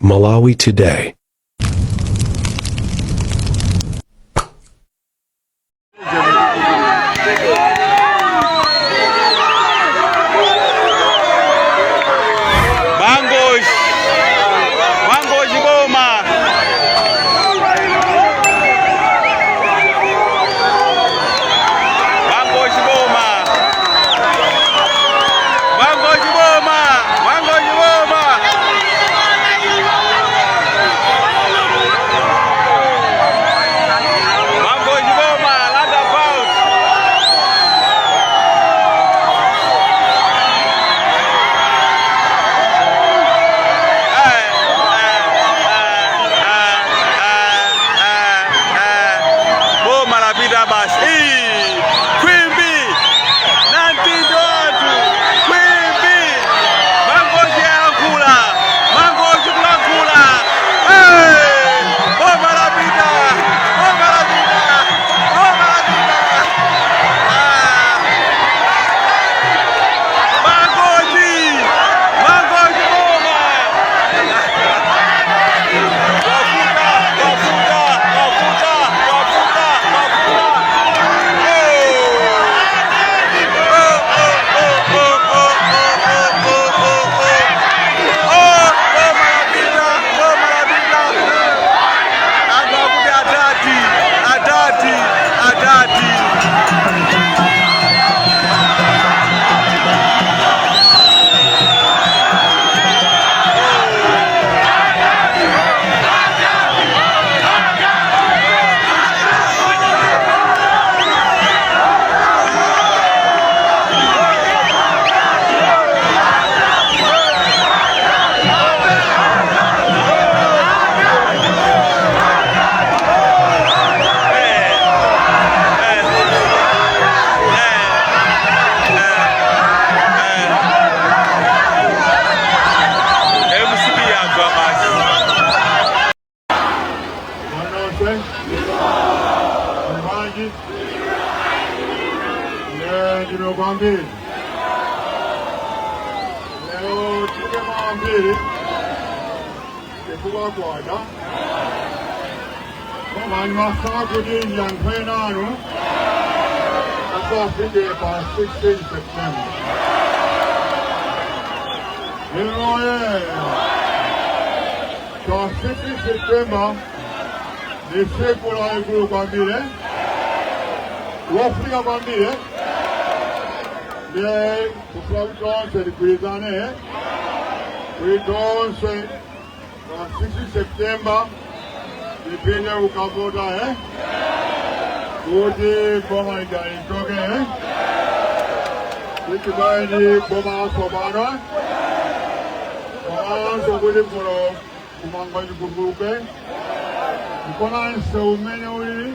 Malawi Today. Mangochi, Mangochi boma. Mangochi boma. Mangochi boma. Mangochi boma. Mangochi boma. Roundabout. Boma lapita basi. Ii, Khwimbi namtindo anthu Khwimbi Mangochi ayankhula Mangochi kulankhula. Eh, boma lapita, boma lapita, boma lapita. Ah. Mangochi, Mangochi boma. Wafuta, wafuta, wafuta, wafuta, wafuta. Oh, oh, oh, oh, oh, oh, oh, oh, oh, oh. Oh, boma lapita, boma lapita. Anthu akuti atati, atati, atati. MCP yagwa basi. Manose, Mwanji, ndino kwambiri. Lero tike mawambiri chifukwa kwada koma ndimafuna kuti ndiyankhule nanu asafike pa 16 September. Lero pa 16 September ni siku la ikulu kwambiri, lofunika kwambiri. Ndiye kufuna kuti tonse tigwirizane kuti tonse pa 16 September tipite kukavota kuti boma lija lichoke kuti tibale ndi boma latsopano, komanso kuti kuno ku Mangochi kutukuke, nkona msewu umene uli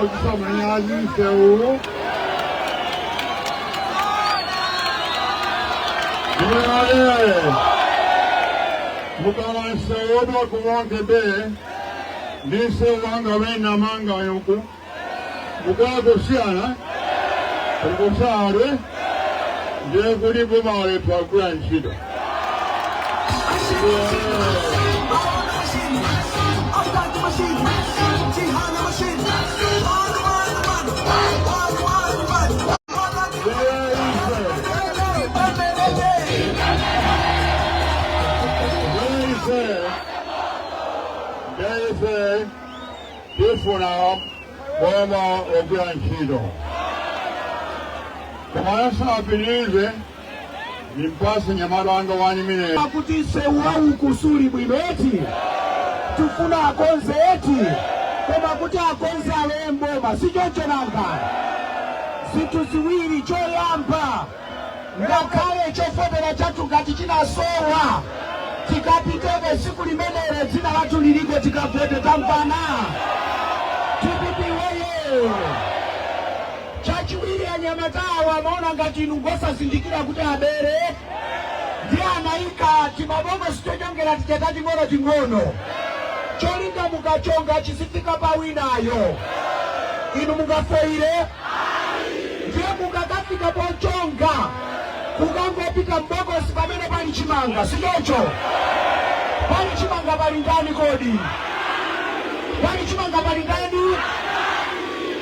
ochititsa manyazi msewu ndimenale mukala msewu woti ku Monkey Bay ndi msewu wanga umene namanga uku mukala kusiyana kusiyana. Ndiye kuti boma lethu agwira ntchito. Ndiye tifuna boma logwira ntchito, koma asapitirize nimpase nyamata wanga wani mine. Kuti msewu wauku suli bwino eti, tifuna akonze eti, koma kuti akonze alowe mboma, si choncho nanga? Zinthu ziwiri. Choyamba, ngakhale chofotera chathu ngati chinasowa, tikapitebe siku limenelo dzina lathu liliko, tikavote. Tamvana? DPP woye! Chachiwiri, anyamatawa amaona ngati inu ngosazindikira kuti abere, ndi anayika timabokosi tochongera tichata ting'ono ting'ono, cholinga mukachonga chizifika pa winayo. Inu mungafoire? Ndiye mukakafika pochonga, kukangopita mbokosi pamene pali chimanga, sichoncho? Pali chimanga pali ndani kodi? Pali chimanga pali ndani?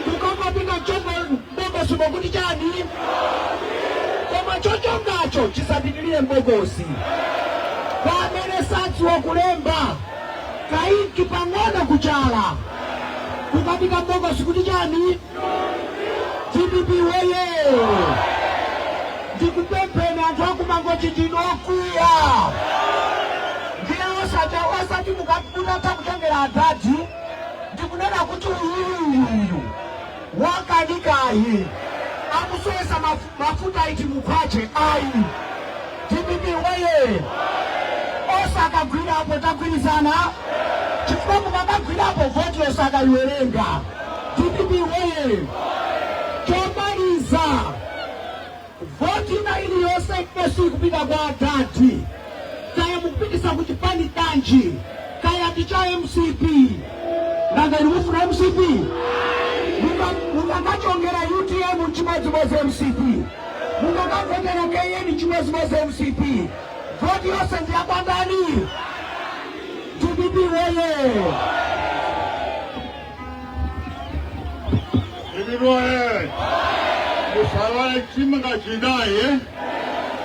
Kukangopita chongo mbokosi mokuti chani? Koma chochongacho chisapitirire mbokosi. Kwa amene sadziwa kulemba, kainki pang'ono kuchala, kukapita mbokosi kuti chani? DPP woye! Ndikupempheni anthu akumangochi, ndinokwiya ndiye osati mutatha kutengera adadi. Ndikunena kuti uyuyuyu wakanikayi akusowesa mafuta iti mukhwache ayi. DPP woye! Osakagwirapo, tagwirizana, chifukwa mukakagwirapo voti osakayiwerenga. DPP woye! Chomaliza, voti ina iliyonse imene sikupita kwa adadi, kaya mukupitisa ku chipani kanji, kaya ndi cha MCP, nanga inu mufuna MCP? Mukakachongera UTM chimodzimodzi MCP, mukakavotera KN chimodzimodzi MCP. Voti yonse ndiyakwandani. DPP woye! DPP woye! Musaiwale chimanga chinayi,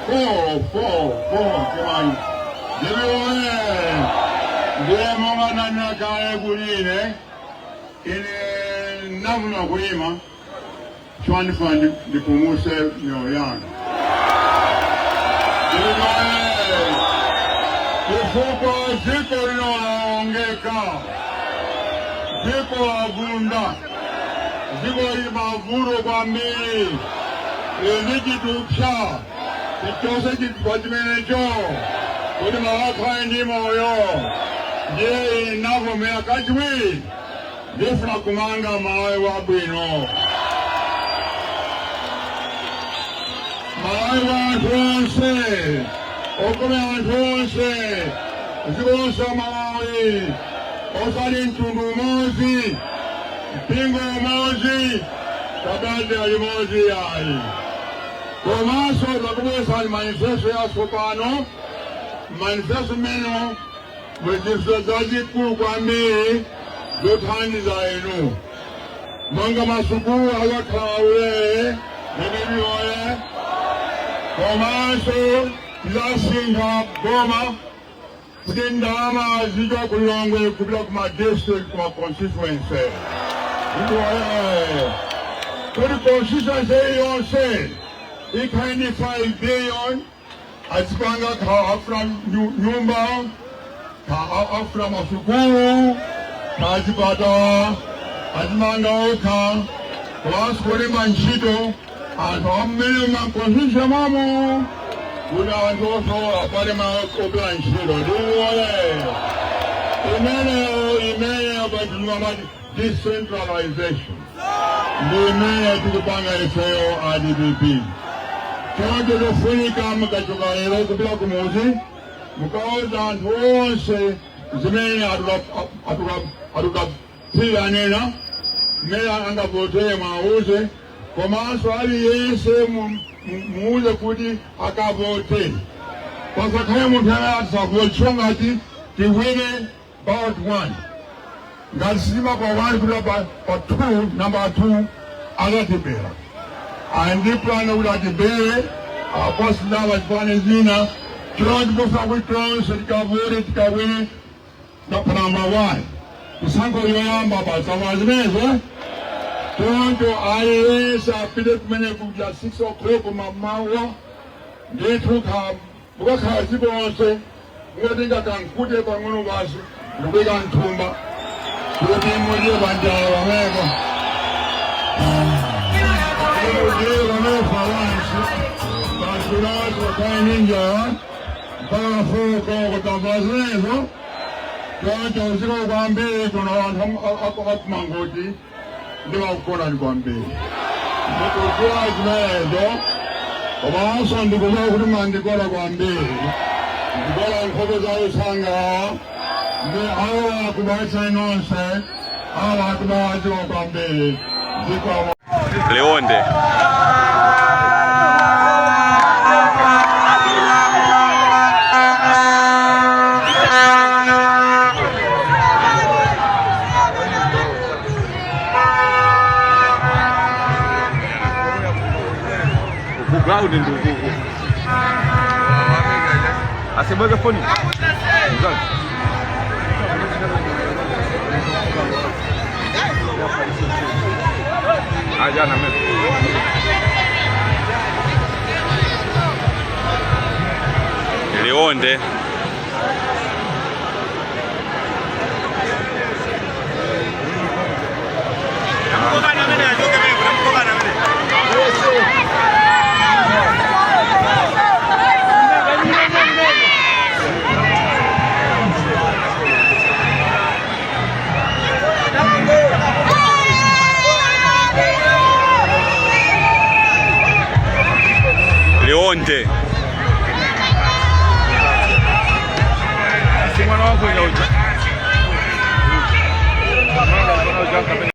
4 4 4 chimanga. DPP woye! Ndiye monga ndanena kale kuti ine nafuna kuyima chifukwa ndipumuse mioyo yanga. DPP woye! Chifukwa dziko linoongeka, dziko lavunda, dziko lili mavuto kwambiri, lili chithupsa chichonse chithupsa chimenecho kuti mawakhale ndi moyo. Ndiye inavomera kachiwiri, ndifuna kumanga Malawi wabwino, Malawi wa anthu onse, okomera anthu onse, dziko lonse la Malawi, osati mtundu umodzi, mpingo umodzi kapena limodzi ayi. Komanso takubweresani manifesto yatsopano. Manifesto meno muli zazikulu kwambiri zothandiza inu, monga masukulu akakhala ulere. DPP woye! Komanso tizasintha boma kuti ndalama zichoka ku Lilongwe kupita kuma district, kuma constituency. DPP woye! Kuti constituency iliyonse ikhale ndi 5 billion, azipanga ka afuna nyumba, ka afuna masukulu, kazipatala, azimanga okha, komanso kulemba ntchito anthu amene ma constituency mwamo, kuti anthu osowa pale maopera ntchito. DPP woye! Imeneyo, imeneyo pachizungu amati decentralization, ndi imene tikupanga ifeyo a DPP. Choncho chofunika, mukachoka lero kupita kumuzi, mukauza anthu onse zimene atukapiri anena, mmene angavotere mwauze. Komanso aliyense muuze kuti akavote, pasakhale munthu amene atisavote. Ngati tiwine ballot one, ngati sitima pa one kupita pa two, number two, azatibera. Andi plan kuti atibere aposinawa chipani zina. Choncho tikufuna kuti tonse tikavote, tikawine na pa number one kusankho yoyamba pasama zimenezo. Choncho aliyense apite kumene kuja 6 o'clock mamawa ndithu. Mukakhala dziko lonse, mukatenga kankute pang'ono basi ndikuyika mthumba kuti mudye panjala pameko, mudye pameko pansi basi, lonse pakhale ndi njala mpaka 4 o'clock. Tamva zimenezo? Choncho ziko kwambiri kuno, anthu akumangochi, ndimakukonani kwambiri, ndikudziwa zimenezo. Komanso ndikudziwa kuti mandikonda kwambiri, ndikuona nkhope za usangalala ndi awa akubaitsa nonse, awa akubawadziwa kwambiri zikomo. Liwonde. Kutauni ndukuku. Asimweke foni. Mzazi. Ajana mimi. Liwonde. Liwonde. Si mwana wako